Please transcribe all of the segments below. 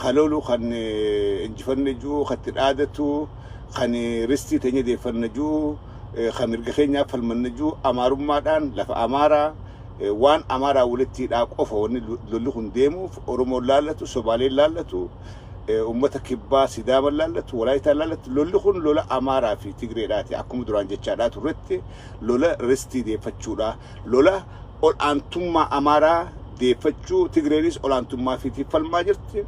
Ka lolu kan injifanne ji'u, kan itti dhaadatu, kan ristii teenya deeffanna ji'u, kan mirga keenyaaf falmanna ji'u, Amaarummaadhaan lafa Amaaraa, waan Amaaraa walitti hidhaa qofa wanni lolli kun deemuuf. Oromoon laallatu, Somaaleen laallatu, ummata Kibbaa, Sidaaman laallatu, Walaayitaan laallatu. Lolli kun lola Amaaraa fi Tigreedhaati. Akkuma duraan jechaadhaa turretti, lola ristii deeffachuudha, lola ol aantummaa Amaaraa deeffachuu. Tigreenis olaantummaa fiitiif falmaa jirti.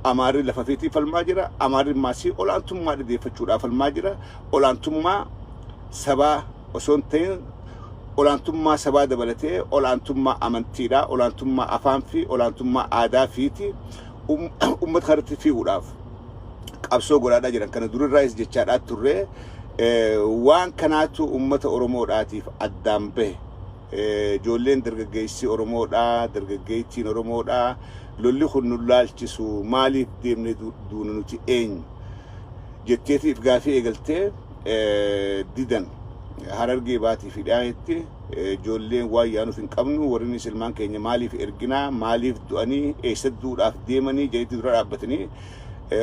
Amaarri lafa fiitiif falmaa jira. Amaarri maasii olaantummaa deeffachuudhaaf falmaa jira. Olaantummaa sabaa osoo hin ta'in, olaantummaa sabaa dabalatee olaantummaa amantiidha, olaantummaa afaan fi olaantummaa aadaa fiiti ummata kanatti fiiguudhaaf qabsoo godhaadhaa jiran. Kana durirraayis jechaadhaa turre. Waan kanaatu ummata Oromoodhaatiif addaan bahe. Ijoolleen dargaggeessi Oromoodhaa, dargaggeettiin Oromoodhaa, lolli kun nu laalchisu, maaliif deemnee duuna, nuti eenyu jetteetiif gaafii eegaltee didan. Harargee Baatii fi Dhiyaahetti ijoolleen waan yaanuuf hin qabnu, warri ilmaan keenya maaliif erginaa, maaliif du'anii, eessa duudhaaf deemanii jedhetti dura dhaabbatanii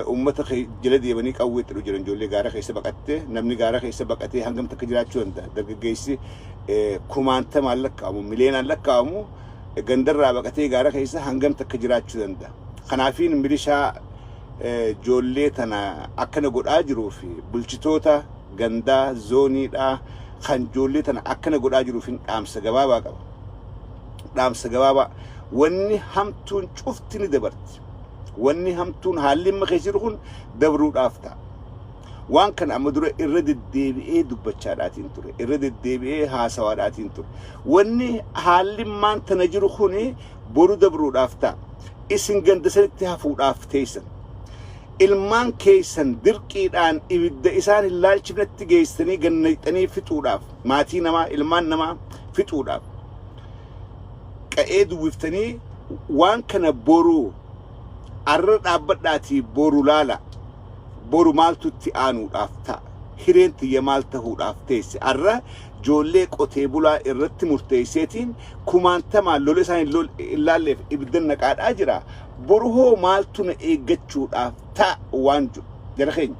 ummata jala deemanii qawwee itti jiran. Ijoollee gaara keessa baqatte, namni gaara keessa baqatee hangam takka jiraachuu danda'a? Dargaggeessi kumaantamaan lakkaa'amu, mileenaan lakkaa'amu gandarraa baqatee gaara keessa hangam takka jiraachuu danda'a? Kanaafiin milishaa ijoollee tana akkana godhaa jiruu fi bulchitoota gandaa zooniidhaa kan ijoollee tana akkana godhaa jiruuf hin dhaamsa gabaabaa qaba. Dhaamsa gabaabaa: wanni hamtuun cufti ni dabarti. Wanni hamtuun haalli amma keessa jiru kun dabruudhaaf ta'a. Waan kana amma dura irra deddeebi'ee dubbachaadhaatiin ture. Irra deddeebi'ee haasawaadhaatiin ture. Wanni haalli maan tana jiru kuni boru dabruudhaaf ta'a. Isin ganda sanitti hafuudhaaf teessan. Ilmaan keessan dirqiidhaan ibidda isaan hin laalchifnetti geessanii gannayxanii fixuudhaaf, maatii namaa, ilmaan namaa fixuudhaaf qa'ee duwwiftanii, waan kana boru arra dhaabbadhaatii boru laala. Boru maaltu itti aanuudhaaf ta'a? Hireen tiyya maal tahuudhaaf teesse? Arra ijoollee qotee bulaa irratti murteesseetiin kumaantamaan lola isaan hin laalleef ibidda naqaadhaa jira. Boru hoo maaltu na eeggachuudhaaf ta'a waan jiru jara keenya?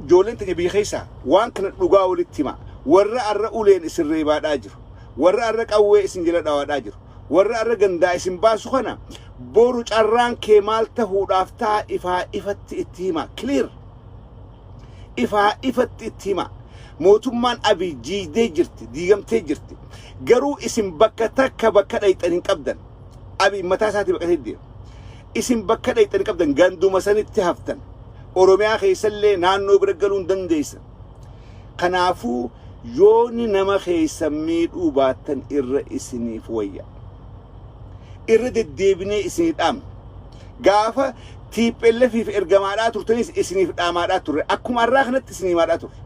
Ijoolleen teenya biyya keessaa, waan kana dhugaa walitti hima. Warra arra uleen isin reebaadhaa jiru, warra arra qawwee isin jala dhawaadhaa jiru, warra arra gandaa isin baasu kana, boru carraan kee maal tahuudhaaf ta'a ifaa ifatti itti hima. Clear, ifaa ifatti itti hima. Mootummaan Abiy jiidee jirti, diigamtee jirti. Garuu isin bakka takka bakka dhayxan hin qabdan. Abiy mataa isaatii baqatee deema. Isin bakka dhayxan hin qabdan, ganduma sanitti haftan. Oromiyaa keessallee naannoo bira galuu hin dandeessan. Kanaafuu yooni nama keessa miidhuu baattan irra isiniif wayya. Irra deddeebinee isinii dhaamna. Gaafa TPLFif ergamaadhaa turtanis isiniif dhaamaadhaa turre. Akkuma arraa kanatti isinii himaadhaa turre.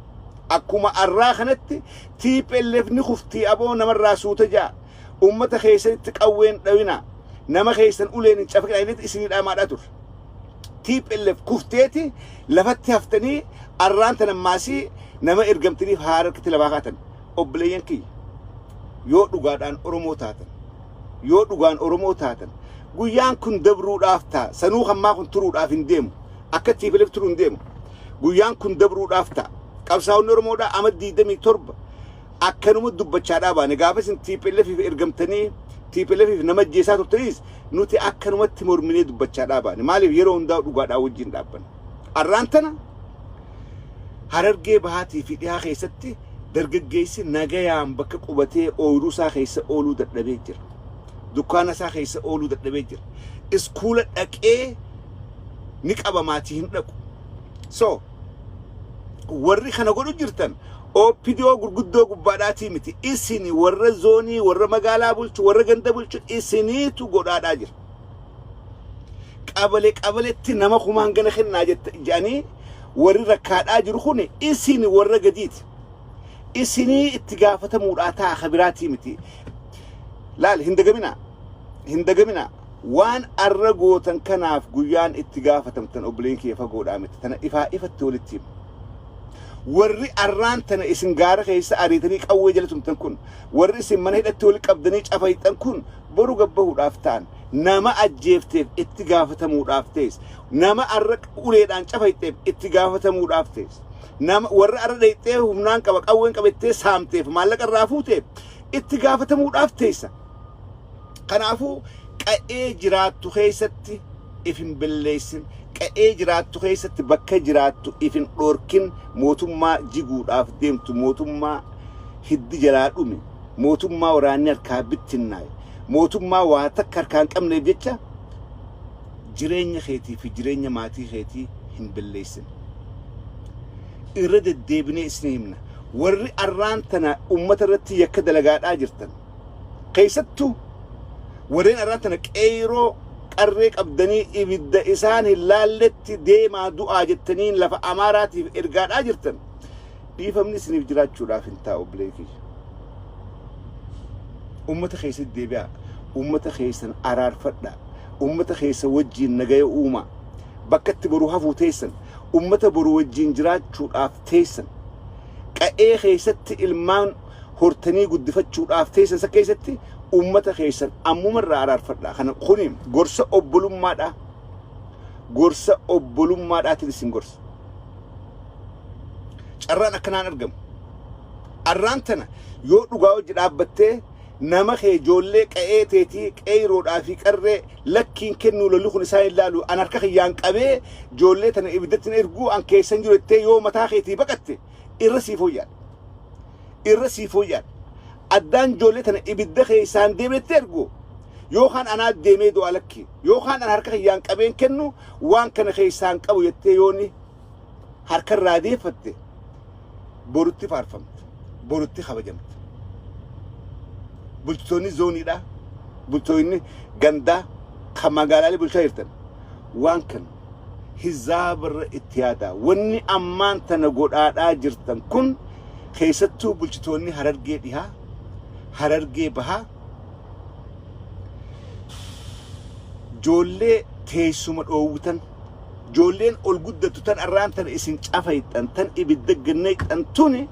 Akkuma arraa kanatti TPLF ni kuftii, aboo namarraa suuta ja'a. Ummata keessanitti qawween dhawina. Nama keessan uleen hin cafqina inni isinii dhaamaadhaa turre. TPLF kufteeti lafatti haftanii arraan tana maasii nama ergamtaniif haararkitti lafaa kaatan. Obboleeyyan kiyya, yoo dhugaadhaan Oromoo taatan, yoo dhugaan Oromoo taatan, guyyaan kun dabruudhaaf ta'a. Sanuu hammaa kun turuudhaaf hin deemu. Akka TPLF turuu hin deemu. Guyyaan kun dabruudhaaf ta'a. Qabsaa'onni Oromoodhaa ama 27 akkanuma dubbachaadhaa baane. Gaafa isin TPLF ergamtanii TPLF nama ajjeesaa turtaniis nuti akkanumatti morminee dubbachaadhaa baane. Maaliif? Yeroo hundaa dhugaadhaa wajjin dhaabbanna. Arraan tana Harargee Bahaatii fi Dhihaa keessatti dargaggeessi nagayaan bakka qubatee ooyiruu isaa keessa ooluu dadhabee jira. Dukkaana isaa keessa ooluu dadhabee jira. Iskuula dhaqee ni qabamaatii hin dhaqu. So warri kana godhu jirtan OPDO gurguddoo gubbaadhaatii miti. Isin warra zoonii, warra magaalaa bulchu, warra ganda bulchu, isiniitu godhaadhaa jira. Qabale qabaletti nama kumaan gana kennaa jedhanii warri rakkaadhaa jiru kun isin warra gadiiti. Isinii itti gaafatamuudhaa ta'a, kabiraatii miti. Laal, hin dagaminaa. Hin dagaminaa. Waan arra gootan kanaaf guyyaan itti gaafatamtan, obboleen kee, fagoodhaa miti. Tana ifaa ifatti walitti hima. Warri arraan tana isin gaara keessa ariitanii qawwee jala tumtan kun, warri isin mana hidhatti wali qabdanii cafayxan kun, boru gabbahuudhaaf ta'an. Nama ajjeefteef itti gaafatamuudhaaf teessa. Nama arra uleedhaan cafayteef itti gaafatamuudhaaf teessa. Nama warra arra dheeyxee humnaan qaba, qawween qabattee saamteef, maallaqa irraa fuuteef itti gaafatamuudhaaf teessa. Kanaafuu qa'ee jiraattu keessatti if hin balleessin. Qa'ee jiraattu keessatti, bakka jiraattu if hin dhorkin. Mootummaa jiguudhaaf deemtu, mootummaa hiddi jalaa dhume, mootummaa waraanni harkaa bittinnaa'e, mootummaa waa takka harkaa hin qabneef jecha jireenya keetii fi jireenya maatii keetii hin balleessin. Irra deddeebinee isin himna. Warri arraan tana ummata irratti yakka dalagaadhaa jirtan, keessattuu warreen arraan tana qeeroo qarree qabdanii ibidda isaan hin laalletti deemaa du'aa jettanii lafa Amaaraatiif ergaadhaa jirtan, dhiifamni isiniif jiraachuudhaaf hin taa'u, bileekii. Ummata keessatti deebi'aa. Ummata keessan araarfadhaa. Ummata keessa wajjiin nagaya uumaa. Bakka itti boru hafuu teessan. Ummata boru wajjiin jiraachuudhaaf teessan. Qa'ee keessatti ilmaan hortanii guddifachuudhaaf teessan isa keessatti ummata keessan ammumarraa araarfadhaa. Kana kuni gorsa obbolummaadhaa. Gorsa obbolummaadhaatiin isin gorsa. Carraan akkanaan argamu. Arraan tana yoo dhugaa hojii dhaabbattee nama kee, ijoollee qa'ee teetii, qeeyroodhaa fi qarree, lakkiin kennuu, lolli kun isaan ilaalu, an harka kiyyaan qabee ijoollee tana ibiddatti hin erguu, an keessan jiru jettee yoo mataa keetii baqatte irra siif fooyya'adha. Irra siif fooyya'adha. Addaan ijoollee tana ibidda keessaan deemnetti ergu yookaan anaa deemee du'a, lakki yookaan an harka kiyyaan qabeen kennu, waan kana keessaan qabu jettee yooni harka irraa deeffatte borutti faarfamta, borutti kabajamta. Bulchitoonni zooniidha, bulchitoonni gandaa kan magaalaalee bulchaa jirtan, waan kana hizaabarra itti yaadaa. Wanni ammaan tana godhaadhaa jirtan kun, keessattuu bulchitoonni Harargee Dhihaa, Harargee Bahaa, ijoollee teessuma dhoowwitan, ijoolleen ol guddattu tan arraan tana isin cafayxan, tan ibidda gannayxan tuni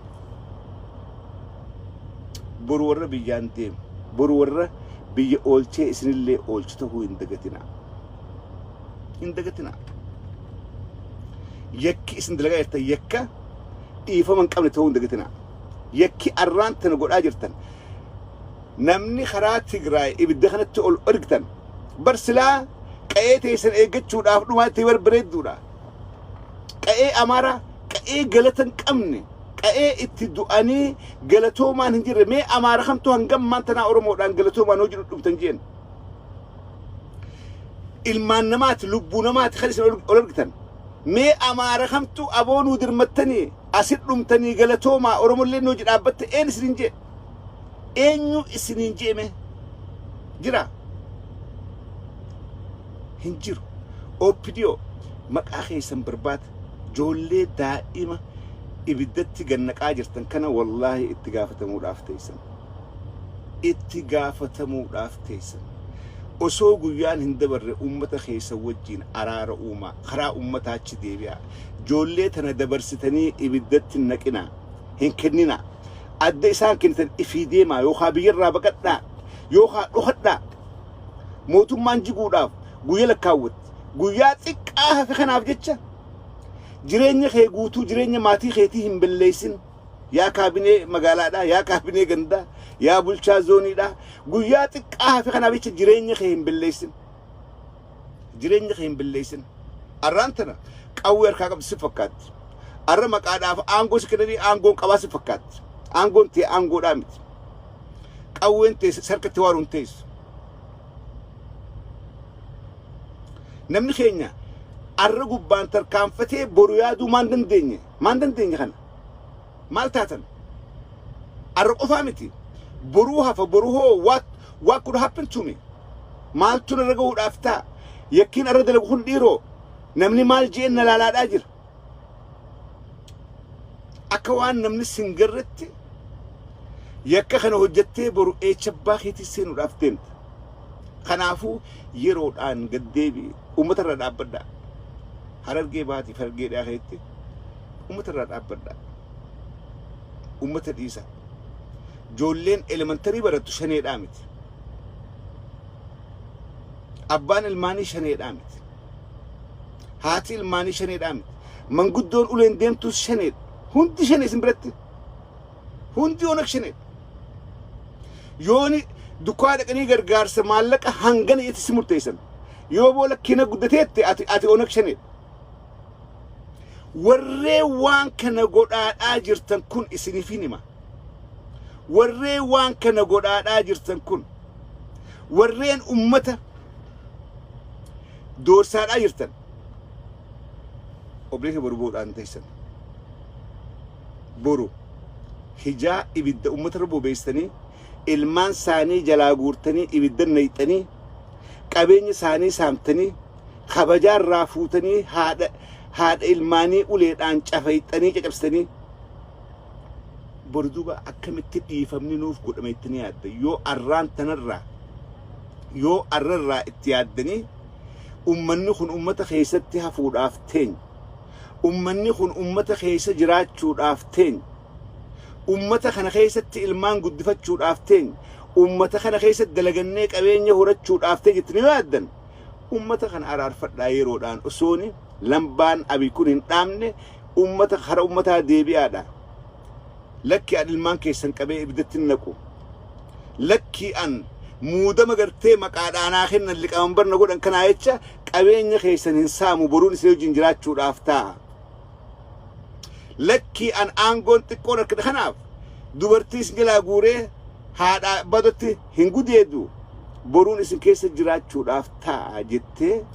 boru warra biyyaan deemu, boru warra biyya oolchee isinillee oolchu ta'uu hin dagatinaa. Hin dagatinaa. Yakki isin dalagaa jirtan yakka dhiifama hin qabne ta'uu hin dagatinaa. Yakki arraan tana godhaa jirtan, namni karaa Tigraay ibidda kanatti ol ergitan bar silaa qa'ee teessan eeggachuudhaaf dhumaatti barbareedduudha. Qa'ee Amaaraa, qa'ee galata hin qabne, qa'ee itti du'anii galatoomaan hin jirre, mee Amaara kamtu hangam maan tanaa Oromoodhaan galatoomaan hojii dhudhubtan jeen. Ilmaan namaati, lubbuu namaati kan isin ol ergitan. Mee Amaara kamtu aboonuu dirmattanii asit dhumtanii galatoomaa, Oromollee hojii dhaabbatte een isinin jee? Eenyu isiniin jeeme jira? Hin jiru. OPDO maqaa keessan barbaada. Ijoollee daa'ima ibiddatti gannaqaa jirtan kana wallaahi itti gaafatamuudhaaf teessan. Itti gaafatamuudhaaf teessan. Osoo guyyaan hin dabarre uummata keessan wajjiin araara uumaa. Karaa uummataa achi deebi'aa. Ijoollee tana dabarsitanii ibiddatti hin naqinaa. Hin kenninaa. Adda isaan kennitan ifii deemaa yookaan biyyarraa baqadhaa yookaan dhokadhaa. Mootummaan jiguudhaaf guyya lakkaawwatti. Guyyaa xiqqaa hafe kanaaf jecha jireenya kee guutuu, jireenya maatii keetii hin balleessin. Yaa kaabinee magaalaadhaa, yaa kaabinee gandaa, yaa bulchaa zooniidhaa, guyyaa xiqqaa hafe kanaaf jecha jireenya kee hin balleessin. Jireenya kee hin balleessin. Arraan tana qawwee harkaa qabdu si fakkaatti. Arra maqaadhaaf aangoo si kennanii aangoon qabaa si fakkaatti. Aangoon tee aangoodhaa miti. Qawween tee sarkatti waaruun teessu. Namni keenya arra gubbaan tarkaanfatee boru yaaduu maan dandeenye? Maan dandeenye kana? Maal taatan? Arra qofaa miti. Boruu hafa, boruu hoo what could happen to me? Maaltu narra gahuudhaaf ta'a? Yakkiin arra dalagu kun dhiiroo namni maal je'een na laalaadhaa jira? Akka waan namni singarretti yakka kana hojjettee boru eecha abbaa keetii seenuudhaaf deemta. Kanaafuu yeroodhaan gad deebi'i. Uummata irraa dhaabbadhaa. Harargee Bahaatiif Harargee Dhihaa keessatti uummata irraa dhaabbadhaa. Uummata dhiisaa. Ijoolleen elementary barattu shaneedhaa miti. Abbaan ilmaanii shaneedhaa miti. Haati ilmaanii shaneedhaa miti. Manguddoon uleen deemtus shaneedha. Hundi shanee isin biratti. Hundi Onag shaneedha. Yooni dukkaa dhaqanii gargaarsa maallaqa hangana itti si murteessan. Yoo boola kina guddateette ati Onag shaneedha. Warree waan kana godhaadhaa jirtan kun isiniif hin hima. Warree waan kana godhaadhaa jirtan kun, warreen ummata doorsaadhaa jirtan, obboleessa, boru boodhaan teessan. Boru hijaa ibidda ummata irra bobeessanii, ilmaan isaanii jalaa guurtanii, ibidda nayxanii, qabeenya isaanii saamtanii, kabajaa irraa fuutanii, haadha ilmaanii uleedhaan cafayxanii cacabsitanii, boru duuba akkamitti dhiifamni nuuf godhame itti ni yaadda? Yoo arraan tanarraa, yoo arrarraa itti yaaddanii, ummanni kun ummata keessatti hafuudhaaf teenya, ummanni kun ummata keessa jiraachuudhaaf teenya, ummata kana keessatti ilmaan guddifachuudhaaf teenya, ummata kana keessatti dalagannee qabeenya horachuudhaaf teenya itti ni yaaddan, ummata kana araarfadhaa. Yeroodhaan osooni lambaan Abiy kun hin dhaamne ummata kara ummataa deebi'aadha. Lakki, an ilmaan keessan qabee ibiddatti hin naqu. Lakki, an muudama gartee maqaadhaanaa kennan liqaman barna godhan kanaa jecha qabeenya keessan hin saamu, boruun isin wajjin jiraachuudhaaf taa'a. Lakki, an aangoon xiqqoon harkadha kanaaf dubartii isin jalaa guuree haadha badotti hin gudeedu, boruun isin keessa jiraachuudhaaf taa'a jettee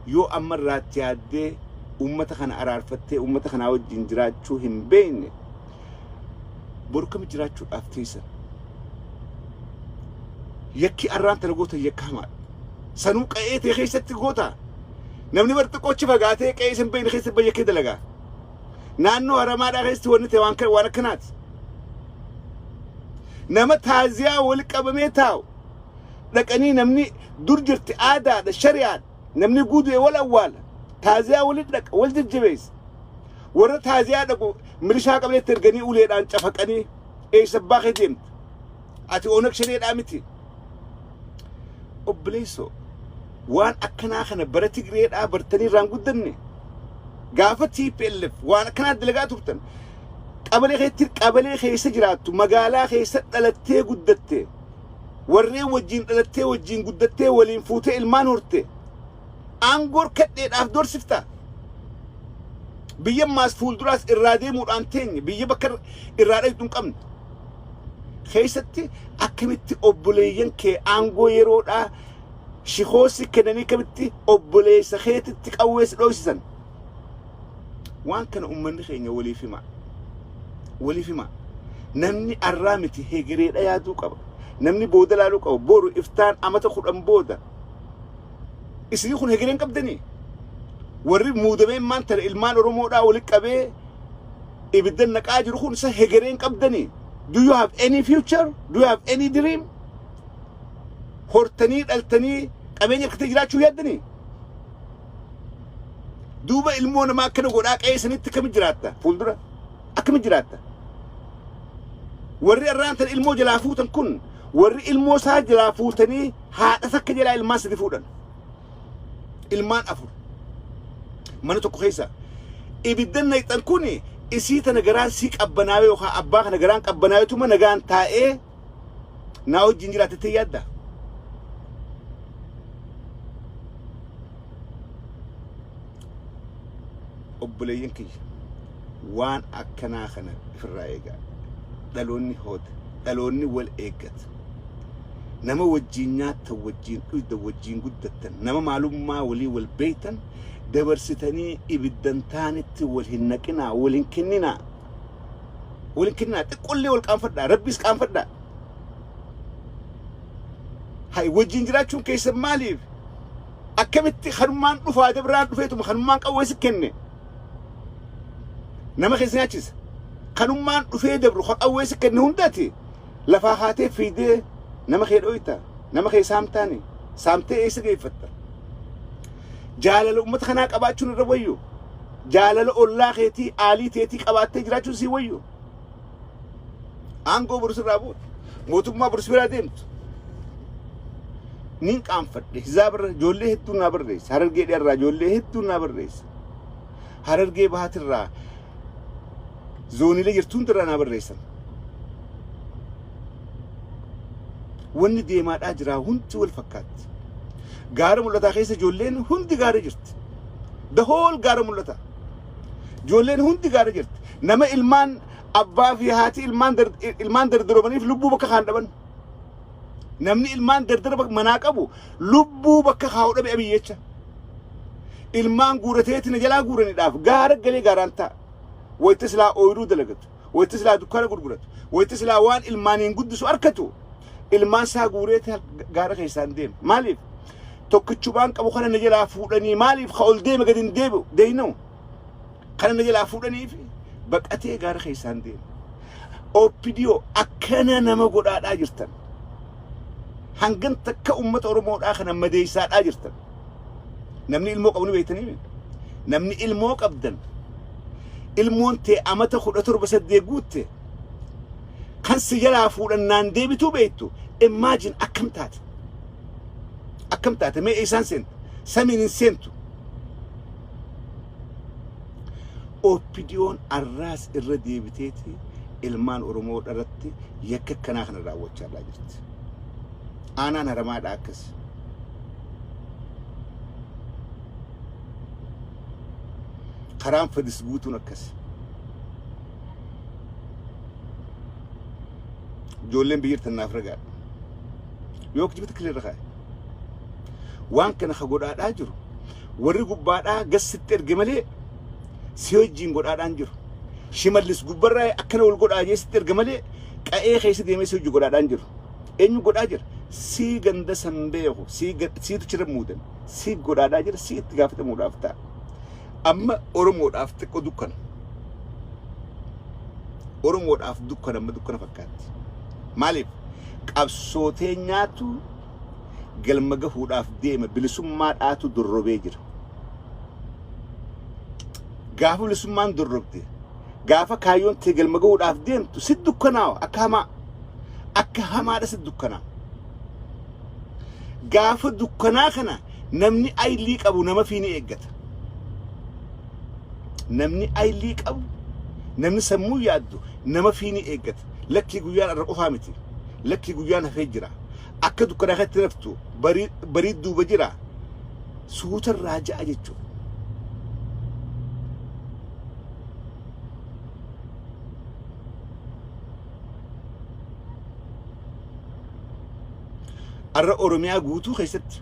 yoo ammarraatti yaaddee ummata kana araarfattee ummata kanaa wajjin jiraachuu hin beekne, boru kami jiraachuudhaaf teessan? Yakki arraan tana gootan yakka hamaadha. Sanuu qa'ee ta'e keessatti goota. Namni bar xiqqoochi fagaatee qa'ee isin beekne keessatti bayyakkee dalagaa. Naannoo haramaadhaa keessatti wanni ta'e waan akkanaati. Nama taaziyaa wal qabamee taa'u dhaqanii, namni dur jirti aadaadha, shari'aadha. Namni guutuu wal awwaala. Taaziyaa walitti dhaqa, wal jajjabeessa. Warra taaziyaa dhaqu milishaa qableetti erganii uleedhaan cafaqanii, eessa abbaa kee deemta? Ati Onag shaneedhaa miti. Obboleessoo, waan akkanaa kana bara Tigreedhaa bartanii irraan guddanne. Gaafa TPLF waan akkanaa dalagaa turtan. Qabalee keessatti, qabalee keessa jiraattu, magaalaa keessa dhalattee guddatte, warreen wajjin dhalattee wajjin guddattee waliin fuutee ilmaan horte aangoo kadheedhaaf dorsifta. Biyya ammaas fuulduraas irraa deemuudhaan teenye, biyya bakka irraa dhaqxu hin qabne keessatti akkamitti obboleeyyan kee aangoo yeroodhaa shikoosi kennanii akkamitti obboleessa keetitti qawwee si dhoosisan? Waan kana ummanni keenya waliif hima, waliif hima. Namni arraa miti, hegereedha yaaduu qaba. Namni booda laaluu qaba. Boru iftaan amata 10 booda isinii kun hegereen qabdanii? Warri muudameen maan tana ilmaan Oromoodhaa walitti qabee ibidda naqaa jiru kun isa hegereen qabdanii? Do you have any future? Do you have any dream? Hortanii dhaltanii qabeenya harkatee jiraachuu yaaddanii? Duuba ilmoo namaa akkana godhaa qe'ee sanitti akkami jiraatta? Fuuldura akkami jiraatta? Warri arraan tan ilmoo jalaa fuutan kun, warri ilmoo isaa jalaa fuutanii haadha takka jalaa ilmaan sadi fuudhan, ilmaan afur mana tokko keessa ibidda naqxan kun, isii tana garaan sii qabbanaa'ee yookaan abbaa kana garaan qabbanaa'eetuma nagaan taa'ee naa wajjin jiraatettee yaadda? Obboleeyyan kiyya, waan akkanaa kana ofirraa eegaa. Dhaloonni hooda, dhaloonni wal eeggata. Nama wajjin nyaattan, wajjin dhugdan, wajjin guddattan, nama maalummaa walii wal beektan dabarsitanii ibiddan taanitti wal hin naqinaa, wal hin kenninaa, wal hin kenninaa. Xiqqollee wal qaanfadhaa, Rabbiis qaanfadhaa. Hay, wajjin jiraachuun keessan maaliif? Akkamitti kanummaan dhufaa dabraan dhufeetuma kanummaan qawwee si kenne nama keessa nyaachisa? Kanummaan dhufee dabru ka qawwee si kenne hundati lafaa kaatee fiidee nama kee dhoyta, nama kee saamtaani, saamtee eessa geeffatta? Jaalala ummata kanaa qabaachuun irra wayyu, jaalala ollaa keetii, aalii teetii qabaattee jiraachuun sii wayyu. Aangoo boru sirraa buutu, mootummaa boru si biraa deemtu. Nin qaanfadhe. Hizaabarra ijoollee hedduun naa barreessa. Harargee dhiyaarraa ijoollee hedduun naa barreessa. Harargee bahaatirraa zooniilee jirtu hundarraa naa barreessan. Wanni deemaadhaa jiraa hundi wal fakkaatti. Gaara Mul'ataa keessa ijoolleen hundi gaara jirti. The whole Gaara Mul'ataa. Ijoolleen hundi gaara jirti. Nama ilmaan abbaa fi haati ilmaan dardaromaniif lubbuu bakka kaan dhaban. Namni ilmaan dardara manaa qabu lubbuu bakka kaa'u dhabe Abiy jecha. Ilmaan guurateeti na jalaa guuranidhaaf gaara galee gaaraan ta'a. Wayita silaa ooyiruu dalagatu, wayita silaa dukkaana gurguratu, wayita silaa waan ilmaaniin guddisu arkatu ilmaan isaa guureeti gaara keessaan deema. Maaliif? Tokkichubaan qabu kana na jalaa fuudhanii, maaliif ka ol deeme gadi hin deebi'u deeynamu. Kana na jalaa fuudhanii fi baqatee gaara keessaan deema. OPDO akkana nama godhaadhaa jirtan. Hangan takka uummata Oromoodhaa kana madeessaadhaa jirtan. Namni ilmoo qabu ni beektanii? Namni ilmoo qabdan, ilmoon tee amata 17 8 guutte kan si jalaa fuudhannaan deebituu beektu, imagine akkam taate? Akkam taate? Mee eessaan seenta? Samiin hin seentu. OPDOn arraas irra deebiteeti ilmaan Oromoo irratti yakka akkanaa kana raawwachaa jirti. Aanaan Haramaadha akkas. Karaan Fadis guutuun akkas. Ijoolleen biyya tannaaf ragaadha. Yoo kijibatti kilirra kaa'e. Waan kana ka godhaadhaa jiru warri gubbaadhaa gassitti erge malee si wajjin godhaadhaan jiru. Shimallis gubbarraa akkana wal godhaa jee sitti erge malee qa'ee keessa deemee si wajjin godhaadhaan jiru. Eenyu godhaa jira? Sii ganda san beeku, siitu chira muudan, sii godhaadhaa jira, sii itti gaafatamuudhaaf ta'a. Amma Oromoodhaaf xiqqoo dukkana. Oromoodhaaf dukkana, amma dukkana fakkaatti. Maaliif? Qabsoo teenyaatu galma gahuudhaaf deema, bilisummaadhaatu dorrobee jira. Gaafa bilisummaan dorrobde, gaafa kaayyoon tee galma gahuudhaaf deemtu si dukkanaawa akka hamaa. Akka hamaadha si dukkanaa. Gaafa dukkanaa kana namni aylii qabu nama fi ni eeggata. Namni aylii qabu, namni sammuu yaaddu nama fi ni eeggata. Lakkii, guyyaan irra qofaa miti. Lakkii, guyyaan hafee jira. Akka dukkanaa kanatti naftu barii duuba jira. Suutarraa ja'a jechuudha. Arra Oromiyaa guutuu keessatti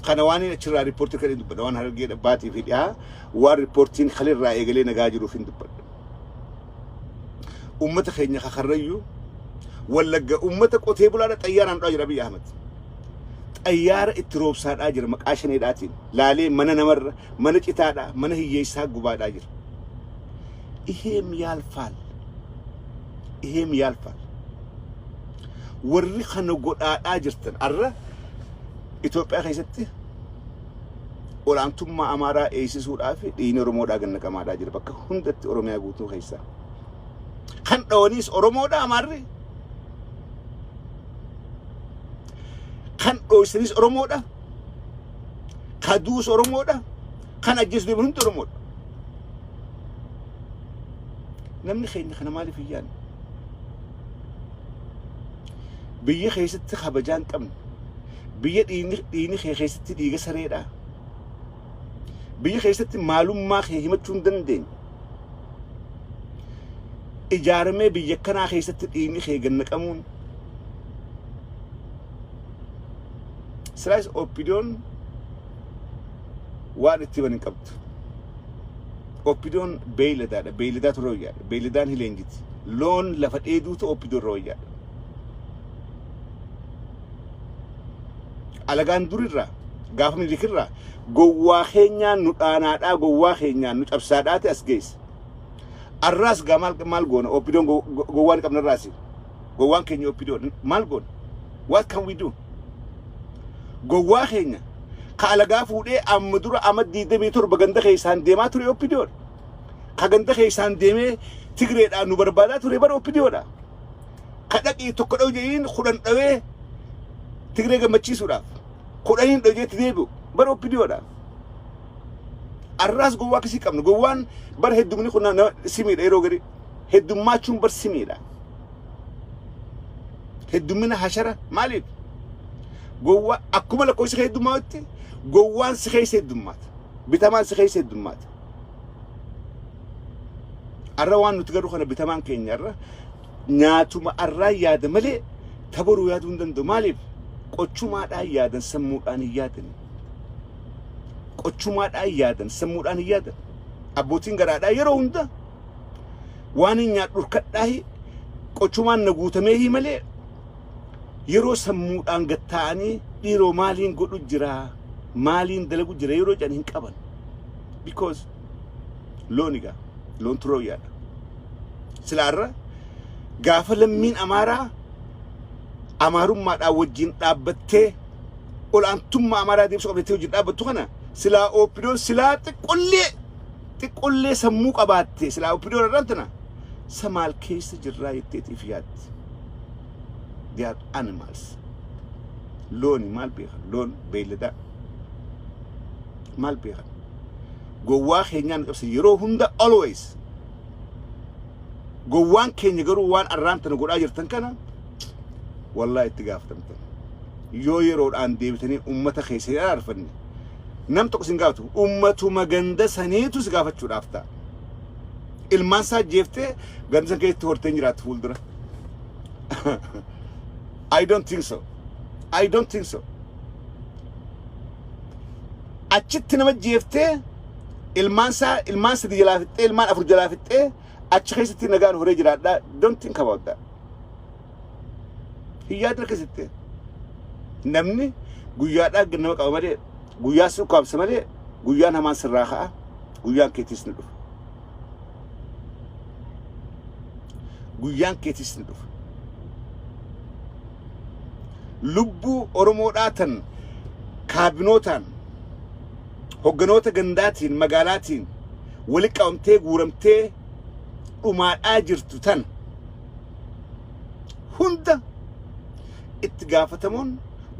kana waan inni achirraa riippoortii kan hin dubbadha, waan Harargee baatii fi dhiyaa waan riippoortiin kalirraa eegalee nagaa jiruuf hin dubbadha. Uummata keenya kakarrayyuu, Wallagga, uummata qotee bulaadha xayyaaraan dhaa jira Abiy Ahmed. Xayyaara itti roobsaadhaa jira maqaa shaneedhaatiin. Laalee mana namarra, mana citaadhaa, mana hiyyeessaa gubaadhaa jira. ይሄም ያልፋል። ይሄም ያልፋል። Warri kana godhaadhaa jirtan, arra Itoophiyaa keessatti olaantummaa Amaaraa eegsisuudhaaf dhiigni Oromoodhaa gannaqamaadhaa jira bakka hundatti Oromiyaa guutuu keessaa. Kan dhawaniis Oromoodha Amaarri. Kan dhooysanis Oromoodha. Ka duus Oromoodha. Kan ajjeesu deeman hundi Oromoodha. Namni keenya kana maaliif hin yaadne? Biyya keessatti kabajaa hin qabne. Biyya dhiigni kee keessatti dhiiga sareedha. Biyya keessatti maalummaa kee himachuu hin dandeenye. Ijaaramee biyya kanaa keessatti dhiigni kee gannaqamuun. Silaas OPDOn waan itti himan hin qabdu. OPDOn beeyladaadha. Beeyladaatu irra wayyaadha. Beeyladaan hin leenjiti. Loon lafa dheeduutu OPDO irra wayyaadha. Alagaan durirraa gaafa Minilikirraa gowwaa keenyaan nu dhaanaadhaa, gowwaa keenyaan nu cabsaadhaati as geesse. Arraas gaa maal maal goona? OPDOn gowwaan qabna irraasi. Gowwaan keenya OPDO maal goona? What can we do? Gowwaa keenya ka alagaa fuudhee amma dura amma 27 ganda keessaan deemaa ture OPDOdha. Ka ganda keessaan deemee Tigreedhaan nu barbaadaa ture bara OPDOdha. Ka dhaqii tokko dha'u jedhiin 10 dhawee Tigree gammachiisuudhaaf 10n dhojeetti deebi'u bara OPDOdha. Arraas gowwaa akkasii qabna. Gowwaan bara heddumni kun nama simiidha yeroo gadi. Heddummaachuun bar simiidha. Heddummina hashara maaliif? Gowwaa akkuma lakkoofsi kee heddummaatutti gowwaan si keessa heddummaata. Bitamaan si keessa heddummaata. Arra waan nuti garuu kana bitamaan keenya arra nyaatuma arraa yaada malee tabaruu yaaduu hin danda'u. Maaliif? Qochumaadhaan yaadan, sammuudhaan hin yaadan. Qochumaadhaan yaadan, sammuudhaan hin yaadan. Abbootiin garaadhaa yeroo hunda waan hin nyaadhu dhurkadhaahi qochumaan na guutameehi malee yeroo sammuudhaan gad taa'anii dhiiroo maaliin godhu jira, maaliin dalagu jira yeroo jedhan hin qaban. Because loon egaa loon turooyyaadha. Silaarra gaafa lammiin Amaaraa Amaarummaadhaan wajjin dhaabbattee ol'aantummaa Amaaraa deebisuu qabdettee wajjin dhaabbattu kana silaa OPDOn silaa xiqqollee xiqqollee sammuu qabaatte, silaa OPDOn irraan tana sa maal keessa jirraa jetteetiif yaaddi. They are animals. Looni maal beekan? Loon beeyladaa maal beekan? Gowwaa keenyaan nu cabsan yeroo hunda, always. Gowwaan keenya garuu waan arraan tana godhaa jirtan kana wallahi itti gaafatamtan. Yoo yeroodhaan deebitanii ummata keessa hin araarfanne, nam tokko sin gaafatu, ummatuma ganda saniitu si gaafachuudhaaf ta'a. Ilmaan isaa jeeftee ganda san keessatti hortee hin jiraattu fuuldura. I don't think so. I don't think so. Achitti nama jeeftee, ilmaan isaa, ilmaan sadi jalaa fixxee, ilmaan afur jalaa fixxee, achi keessatti nagaan horee jiraadhaa. Don't think about that. Hin yaadne akkasitti. Namni guyyaadhaa nama qaba malee, guyyaa si ukkaamsa malee, guyyaan hamaan sirraa ka'a, guyyaan keetis ni dhufa. Guyyaan keetis ni dhufa. Lubbuu Oromoodhaa tan kaabinootaan, hogganoota gandaatiin, magaalaatiin wali qabamtee guuramtee dhumaadhaa jirtu tan hunda itti gaafatamuun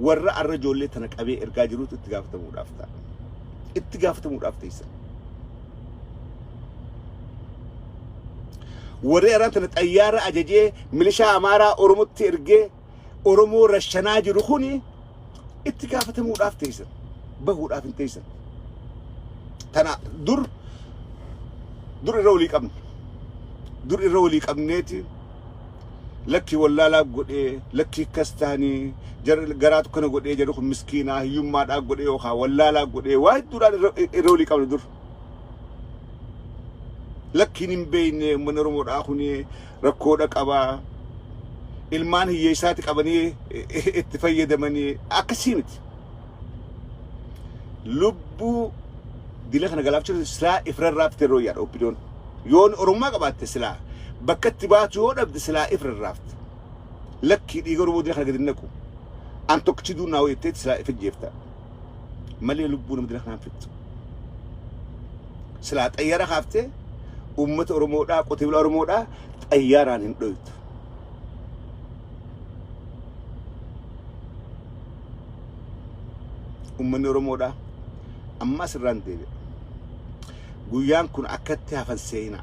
warra arra ijoollee tana qabee ergaa jirutu itti gaafatamuudhaaf ta'a. Itti gaafatamuudhaaf teessan. Warri arraan tana xayyaara ajajee milishaa Amaaraa Oromotti ergee Oromoo rashanaa jiru kuni itti gaafatamuudhaaf teessan. Bahuudhaaf hin teessan. Tana dur dur irra walii qabna. Dur irra walii qabneeti lakkii wallaalaa godhee, lakkii akkas ta'anii garaatu kana godhee, jedhu kun miskiinaa hiyyummaadhaa godhee yookaan wallaalaa godhee, waa hedduudhaan irra walii qabna dur. Lakkiin hin beekne uummanni Oromoodhaa kun rakkoodha qabaa. Ilmaan hiyyeessaati qabanii itti fayyadamanii akkasii miti. Lubbuu dila kana galaafachuu silaa ifrarraafte yeroo yaada OPDOn. Yoon Oromummaa qabaatte, silaa bakka itti baatu yoo dhabde, silaa ifrarraafte. Lakkii, dhiiga Oromoo dila kana gadi naqu. An tokkichi duunaa wayitteetti silaa if ajjeefta. Malee lubbuu nama dila kanaan fixxu. Silaa xayyaara kaaftee uummata Oromoodhaa, qotee bulaa Oromoodhaa xayyaaraan hin dhoytu. Uummanni Oromoodhaa amma asirraan deebi'a. Guyyaan kun akkatti hafan seehina.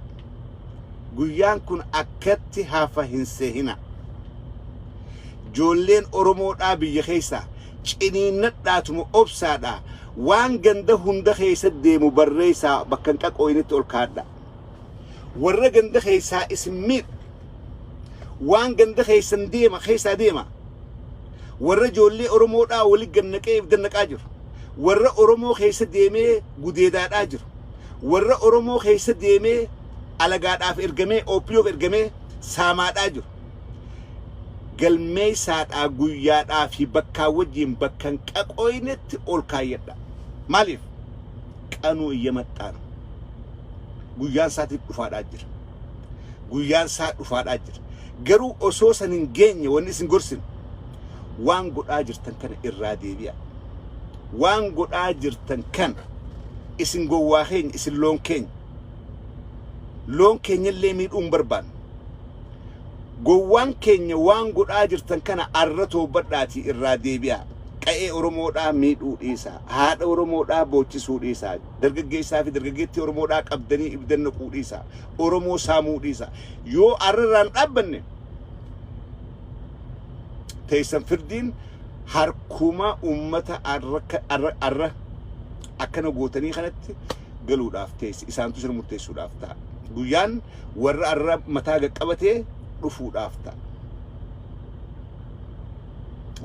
Guyyaan kun akkatti hafa hin seehina. Ijoolleen Oromoodhaa biyya keessaa ciniinnadhaatuma obsaadhaa waan ganda hunda keessa deemu barreessaa bakka hin qaqooyinitti ol kaadha. Warra ganda keessaa isin miidhu, waan ganda keessan deema keessaa deema. Warra ijoollee Oromoodhaa wali gannaqee if dannaqaa jiru. Warra Oromoo keessa deemee gudeedaadhaa jiru. Warra Oromoo keessa deemee alagaadhaaf ergamee, OPDOf ergamee saamaadhaa jiru. Galmeessaadhaa guyyaadhaa fi bakkaa wajjin bakka hin qaqooynetti ol kaayyadha. Maaliif? Qanuu iyya maxxaanu. Guyyaan isaatiif dhufaadhaa jira. Guyyaan isaa dhufaadhaa jira. Garuu osoo san hin geenye wanni isin gorsinu, waan godhaa jirtan kana irraa deebi'a. Waan godhaa jirtan kana, isin gowwaa keenya, isin loon keenya. Loon keenyallee miidhuu hin barbaannu. Gowwaan keenya waan godhaa jirtan kana arra toobadhaatii irraa deebi'a. Qa'ee Oromoodhaa miidhuu dhiisaa. Haadha Oromoodhaa boochisuu dhiisaa. Dargaggeessaa fi dargaggeettii Oromoodhaa qabdanii ibiddan naquu dhiisaa. Oromoo saamuu dhiisaa. Yoo arra irraan dhaabbanne teessan firdiin harkuma ummata arra akkana gootanii kanatti galuudhaaf teessi isaantu sirna murteessuudhaaf ta'a. Guyyaan warra arra mataa qaqqabatee dhufuudhaaf ta'a.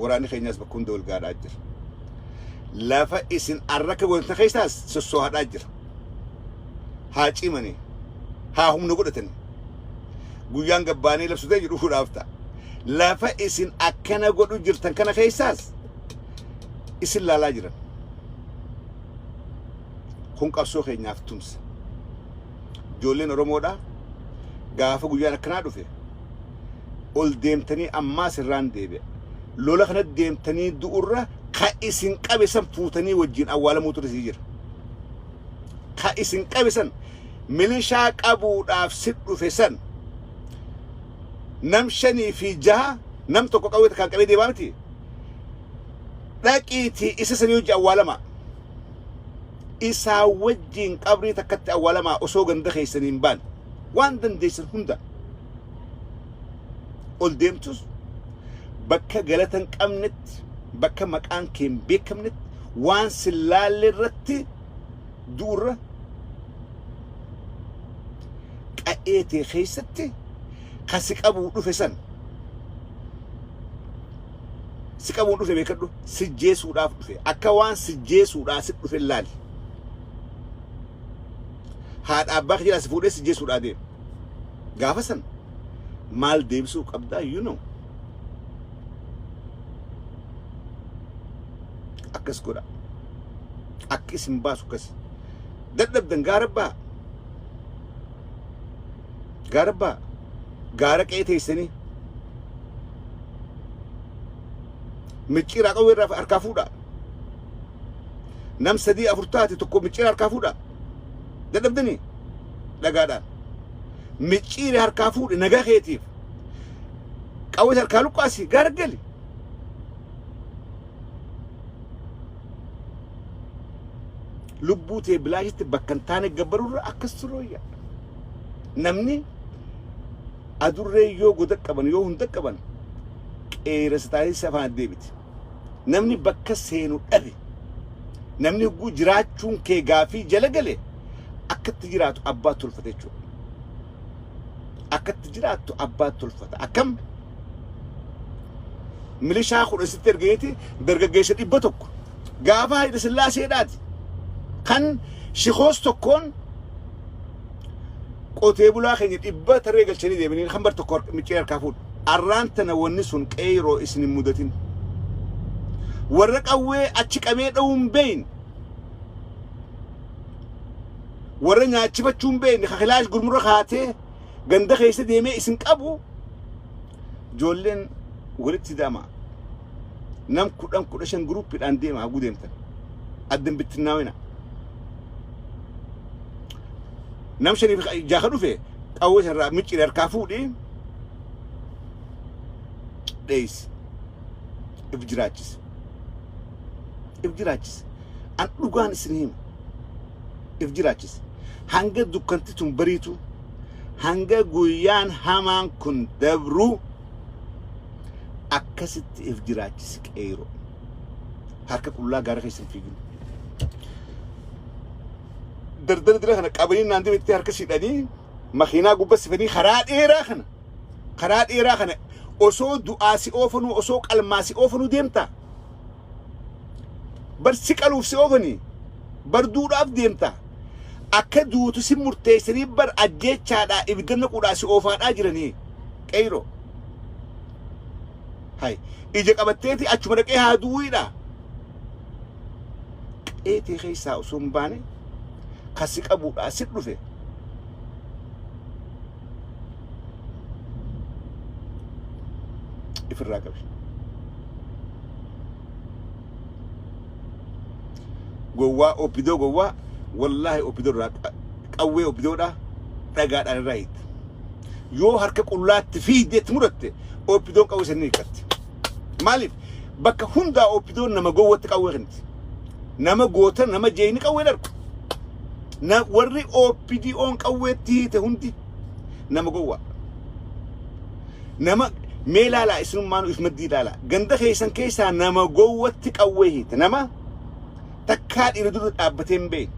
Waraanni keenyaas bakka hunda wal gaadhaa jira. Lafa isin arra akka gootan keessaas sossoo'aadhaa jira. Haa cimanii, haa humna godhatanii. Guyyaan gabbaanii labsu ta'e dhufuudhaaf ta'a. Lafa isin akkana godhu jirtan kana keessaas isin laalaa jiran. Kun qabsoo keenyaaf tumsa. Ijoolleen Oromoodhaa gaafa guyyaan akkanaa dhufe ol deemtanii ammaas irraan deebi'a. Lola kana deemtanii du'urra ka isin qabe san fuutanii wajjin awwaalamuutu irra jira. Ka isin qabe san milishaa qabuudhaaf si dhufe san nam shanii fi jaha nam tokko qawwee takkaan qabee deemaa miti. Dhaqiitii isa sanii wajji awwaalamaa. Isaa wajjin qabrii takkatti awwaalamaa osoo ganda keessanii hin baane. Waan dandeessan hunda ol deemtus bakka galata hin qabnetti, bakka maqaan kee hin beekamnetti, waan sin laalle irratti du'urra qa'ee tee keessatti ka si qabuu dhufe san si qabuu dhufe beekadhu, si jeesuudhaaf dhufe, akka waan si jeesuudhaa si dhufe laali. Haadha abbaa kee jalaa si fuudhee si jeesuudhaa deema. Gaafa san maal deebisuu qabdaa? You know. Akkas godha. Akka isin baasu akkas. Dadhabdan gaara baa. Gaara baa. Gaara qe'ee teessanii. Micciiraa qawwee irraa harkaa fuudhaa. Nam sadii afur taate tokko micciira harkaa fuudhaa. Dadhabdanii dhagaadhaan. Micciire harkaa fuudhe nagaa keetiif. Qawwee harkaa luqqaasi gaara gali. Lubbuu tee bilaashitti bakka hin taane gabbaruurra akkas turooyya. Namni adurree yoo goda qaban yoo hunda qaban qeerransa taasisa afaan deebiti. Namni bakka seenu dhabe, namni hogguu jiraachuun kee gaafii jala gale, akkatti jiraatu abbaa tolfata jechuudha. Akkatti jiraattu abbaa tolfata. Akkam milishaa 10 sitti ergeeti dargaggeessa 100 gaafa Hayila Sillaaseedhaati kan shikoos tokkoon qotee bulaa keenya 100 tarree galchanii deemanii kan bar tokko micciiree harkaa fuudhu. Arraan tana wanni sun qeeyroo isin hin mudatin. Warra qawwee achi qabee dha'uu hin beeyne. Warra nyaachifachuu hin beeyne kakilaash gurmurra kaatee ganda keessa deemee isin qabu, ijoolleen walitti hidhama. Nam 10 15 guruuppiidhaan deema haguu deemtan. Addan bittinnaawina. Nam shaniif jaha dhufe qawwee irraa micciire harkaa fuudhii dheeysi. If jiraachise. If jiraachise. An dhugaan isin hima. If jiraachise. Hanga dukkanti tun bariitu, hanga guyyaan hamaan kun dabru, akkasitti if jiraachisi qeeroo. Harka qullaa gaara keessa hin fiigin. Dardara dira kana qabanii naan deebitti harka siidhanii makiinaa gubbaa sifanii karaa dheeraa kana osoo du'aa si oofanuu, osoo qalmaa si oofanuu deemta. Bar si qaluuf si oofanii bar duudhaaf deemta. Akka duutu si murteessanii bar ajjeechaadhaa ibidda naquudhaa si oofaadhaa jiranii qeyroo. Hay ija qabatteeti achuma dhaqee haa du'uudha. Qeetee keessaa osoo hin baane kasi qabuudhaa si dhufe. Ifirraa qabi. Gowwaa OPDO, gowwaa wallaahi OPDO irraa qawwee OPDOdhaa dhagaadhaan irraa hiitta. Yoo harka qullaatti fiigdeetti muratte, OPDOn qawwee sanii hiikkatti. Maaliif? Bakka hundaa OPDOn nama gowwatti qawwee kenniti. Nama goota, nama jeeyni qawwee darbu. Na warri OPDOn qawweetti hiite hundi nama gowwaa. Nama mee ilaalaa, isinummaanuu if maddii ilaalaa. Ganda keessan keessaa nama gowwatti qawwee hiite. Nama takkaa dhiira dura dhaabbatee hin beekne.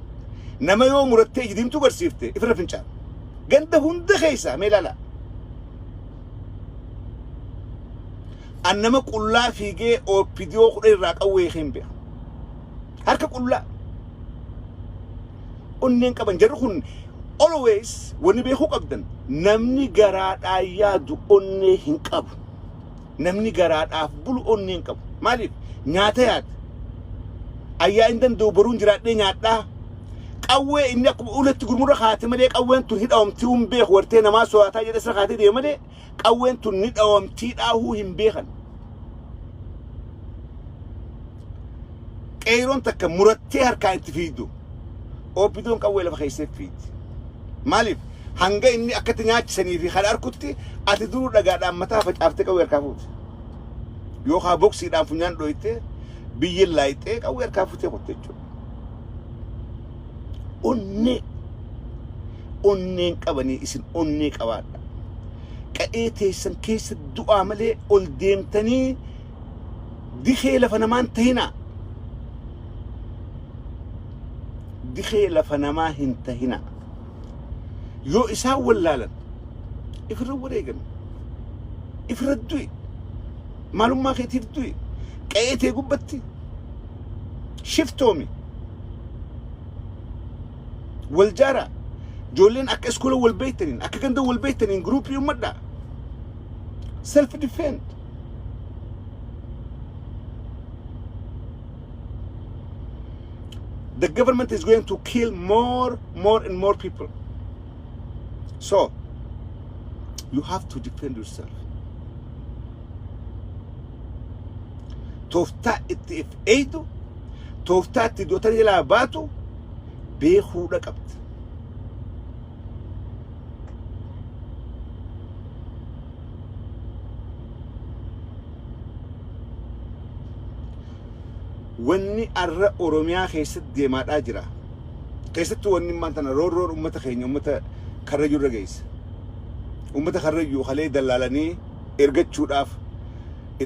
Nama yoo murattee ija diimtuu garsiifte ifirra fincaana. Ganda hunda keessaa mee ilaalaa. An nama qullaa fiigee OPDO 10 irraa qawwee hiikee hin beeku. Harka qullaa. Onneen qaban jarri kun. Always wanni beekuu qabdan, namni garaadhaan yaadu onnee hin qabu. Namni garaadhaaf bulu onnee hin qabu. Maaliif? Nyaata yaada. Ayyaa hin danda'u, boruun jiraadhee nyaadhaa. Qawwee inni akkuma uletti gurmurra kaate malee qawween tun hidhawamtii hin beeku. Wartee namaa so'ataa jedhe sirra kaatee deema malee qawween tun ni dhawamtii dhaahuu hin beekan. Qeeyroon takka murattee harkaan itti fiigdu, OPDOn qawwee lafa keessee fiigdi. Maaliif? Hanga inni akkatti nyaachisanii fi kan arkutti ati duruu dhagaadhaan mataa facaaftee qawwee harkaa fuute. Yookaan boksiidhaan funyaan dhoytee, biyyeen laayixee qawwee harkaa fuutee qotte jechuudha. Onnee onneen qabanii, isin onnee qabaadha. Qa'ee teessan keessa du'aa malee ol deemtanii dikee lafa namaan tahinaa. Dikee lafa namaa hin tahinaa. Yoo isaan wallaalan ifirra wareegame. Ifirra du'i. Maalummaa keetiif du'i. Qa'ee tee gubbatti shiftoomi. Wal jaaraa. Ijoolleen akka iskoola wal beektaniin, akka ganda wal beektaniin groupii uummadhaa. Self defend. The government is going to kill more, more and more people. So, you have to defend yourself. Tooftaa itti if eeydu, tooftaa itti du'atan jalaa baatu beekuudha qabda. Wanni arra Oromiyaa keessatti deemaadhaa jira. Keessattuu wanni immaan tana roorroon uummata keenya uummata Karrayyuu irra geesse. Uummata Karrayyuu kalee dallaalanii ergachuudhaaf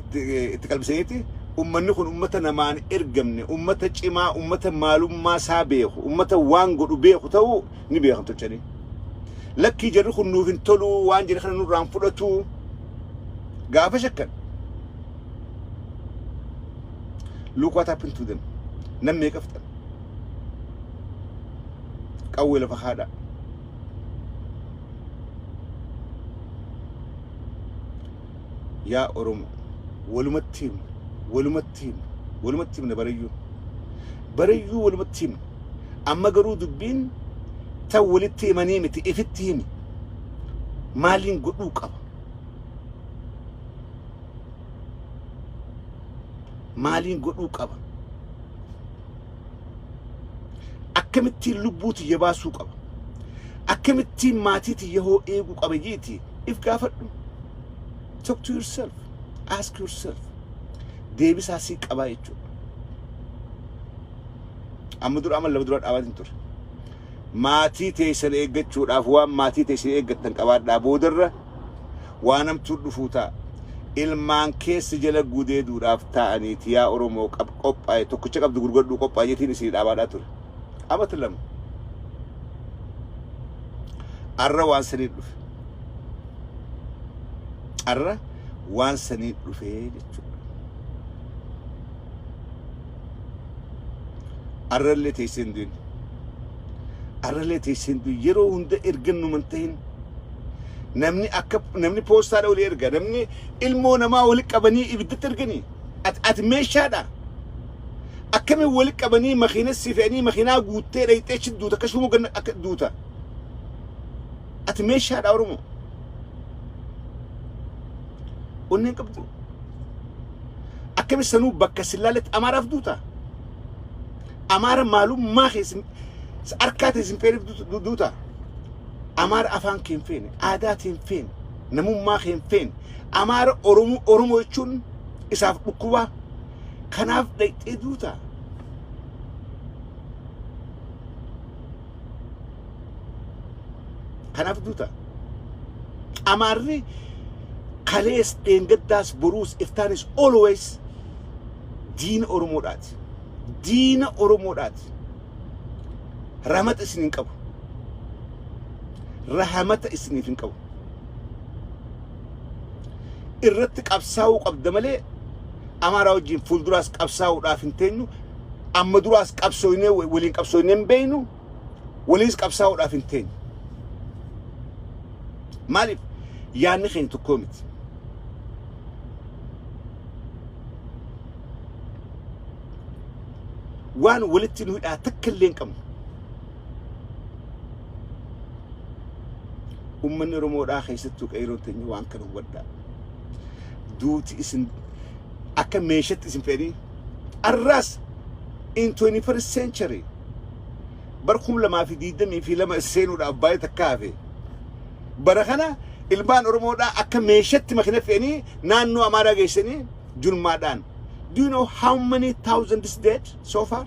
itti qalbisaniiti. Uummanni kun uummata namaan ergamne, uummata cimaa, uummata maalummaa isaa beeku, uummata waan godhu beeku ta'uu ni beekan tolchanii. Lakkii, jarri kun nuuf hin tolu, waan jedhe kana nurraan fudhatu gaafa shakkan. Look what happened to them. Nam meeqa fixan. Qawwee lafa haadha. Yaa Oromo, walumatti himna, walumatti himna, walumatti himna barayyuu. Barayyuu walumatti himna. Amma garuu dubbiin tan walitti himanii miti, ifitti himi. Maaliin godhuu qaba? Maaliin godhuu qaba? Akkamittiin lubbuu tiyya baasuu qaba? Akkamittiin maatii tiyya hoo eeguu qaba jiiti if gaafadhu. Talk to yourself. Ask yourself. Deebisaa sii qabaa jechuudha. Amma dura amma lama dura dhaabaatiin ture. Maatii teessan eeggachuudhaaf waan maatii teessan eeggattan qabaadhaa, boodarra waan hamtuu dhufuu ta'a. Ilmaan keessa jala gudeeduudhaaf taa'aniiti, yaa Oromoo qophaa'e, tokkicha qabdu gurguradhuu qophaa'e jetiin isinii dhaabaadhaa ture. Amata 2. Arra waan sanii dhufe. Arra waan sanii dhufe jechuudha. Arrallee teessee hin du'in. Arrallee teessee hin du'in. Yeroo hunda ergannuman ta'in. Namni akka namni poostaadha walii erga. Namni ilmoo namaa wali qabanii ibiddatti erganii. Ati meeshaadha. Akkamiin wali qabanii makiina si fe'anii, makiinaa guuttee dhayxee achi duuta, akka shumuu ganna akka duuta. Ati meeshaadha, Oromoo. Onneen qabdu. Akkami sanuu bakka sillaaletti Amaaraaf duuta? Amaara maalummaa keessa harkaa ta'e sin fe'eef duuta. Amaara afaan kee hin feene, aadaa kee hin feene, namummaa kee hin feene. Amaara Oromoo Oromoo jechuun isaaf dhukkubaa. Kanaaf dhaqxee duutaa. Kanaaf duutaa. Amaarri kalees, dheengaddaas, boruus, iftaanis always diina Oromoodhaati. Diina Oromoodhaati. Rahmata isin hin qabu. Rahamata isiniif hin qabu. Irratti qabsaa'uu qabda malee Amaaraa wajjin fuulduraas qabsaa'uudhaaf hin teenyu. Amma duraas qabsooynee waliin qabsooynee hin beeynu. Waliinis qabsaa'uudhaaf hin teenyu. Maaliif? Yaadni keenya tokkoo miti. Waan walitti nu hidhaa takka illee hin qabnu. Uummanni Oromoodhaa keessattuu qeerroon teenya waan kana hubadhaa. Duuti isin akka meeshatti isin fe'anii arraas in 21st century bar 2022 seenuudhaaf baay'ee takka hafe. Bara kana ilmaan Oromoodhaa akka meeshatti makina fe'anii naannoo Amaaraa geessanii julmaadhaan. Do you know how many thousands dead so far?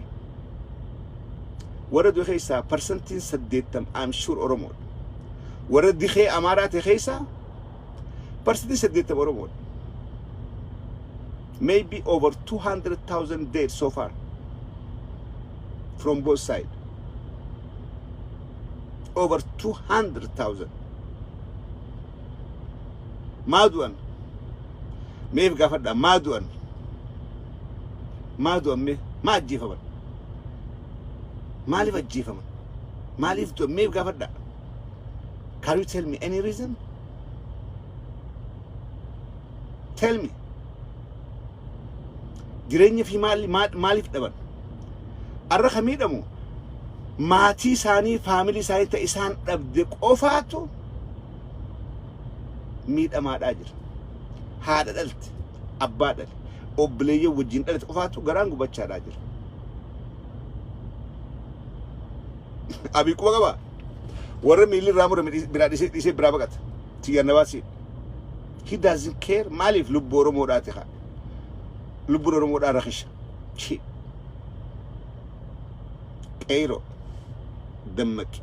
Warra du'e keessaa 80% I'm sure Oromoodha. Warra dikee Amaaraa ta'e keessaa 80% Oromoodha. Maybe over 200,000 dead so far from both sides. Over 200,000. Maa du'an? Meef gaafadha, maa du'an? Maa du'an mee? Maa ajjeefaman? Maaliif ajjeefaman? Maaliif du'an? Meef gaafadha. Can you tell me any reason? Tell me. Jireenya fi maaliif dhaban? Arra ka miidhamu maatii isaanii, family isaanii ta'e isaan dhabde qofaatu miidhamaadhaa jira. Haadha dhalte, abbaa dhale, obboleeyyan wajjin dhalate qofaatu garaan gubachaadhaa jira. Abii quba qabaa? Warra miilli irraa murame biraa dhiisee dhiisee biraa baqata. Tiyyaan nabaasii. He doesn't care. Maaliif? Lubbuu Oromoodhaati haa. Lubbuun Oromoodhaa rakisha. Chi. Qeeroo. Dammaqi.